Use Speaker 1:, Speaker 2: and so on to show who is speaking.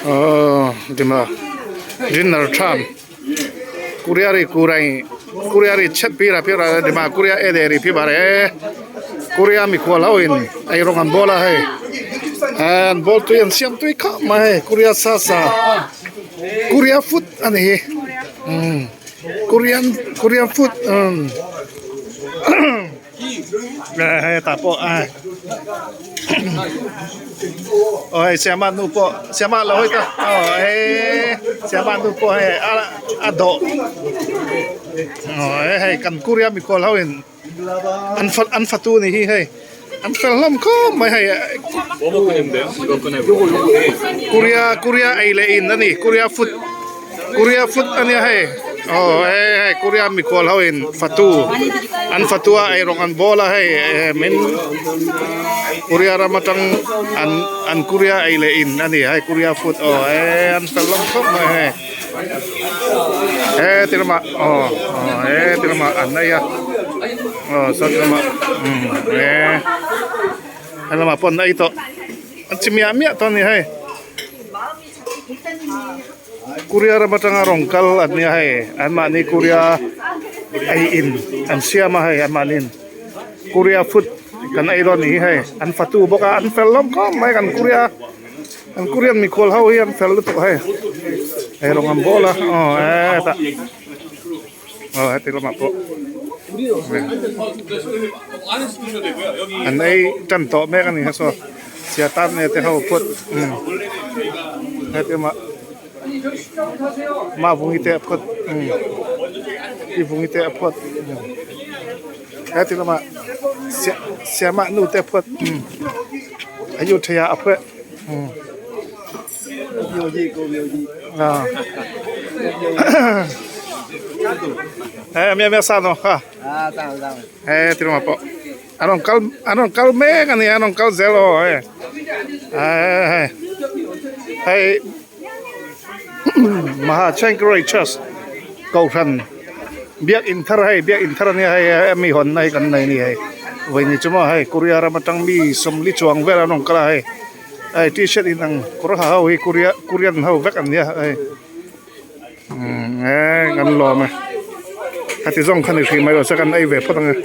Speaker 1: Aw dima dinner time Korea ri kurai Korea ri chet pira pira dima Korea e de ri phi bare Korea mikhual ho in ei rawng an bawl a hei an bawl tui an siam tui khawp mai hei Korea sa sa Korea food a ni hi umm Korean Korean food umm hetah pawh a aw hei siama nu pawh siama lo hawi ta aw he siama nu pawh hei a a dawh aw hei kan Korea mikhual ho in an fa an fatu a ni hi hei an fel hlawm khawp mai hei Korea Korea ei leh in a ni Korea food Korea food a nia hei aw hei hei Korea mikhual ho in fatu an fatu a eirawng an bawl a hei min Korea ram atang an an Korea ei leh in a ni hei Korea food aw he an fel hlawm khawp mai hei he ti lamah aw aw he ti lamah an ei a aw saw ti lamah umm he helamah pawh an ei tawh an chi miah miah tawh a ni hei. Korea ram atanga rawn kal an nia hei anmahni Korea ei in an siam a hei anmahniin Korea food kan ei dawn a ni hi hei an fatu bawk a an fel hlawm khawp mai kan Korea an Korean mikhual ho hi an fel lutuk hei ei rawng an bawl a aw hetah aw heti lamah pawh an ei tan tawh mek a ni kha saw sia tan nge te ho phawt umm heti lamah mavungi te a phawt umm i vungi te a phawt heti lamah sia siamah nu te a phawt umm a yu thei ah a phawt umm. An rawn kal an rawn kal mek a ni an rawn kal zel aw hei hei hei Maha Sanctuary Church Kohhran biak in thar hei biak in thar a nia hei mi hawnna hi kan nei a ni hei vawiin chu maw hei Korea ram atang mi sawmli chuang vel an rawn kal a hei. Hei t-shirt in ang kawr ha ho hi Korea Korean ho vek an nia hei umm he kan lawm e heti zawng kha ni hrih mai lo se kan ei ve phawt ang e.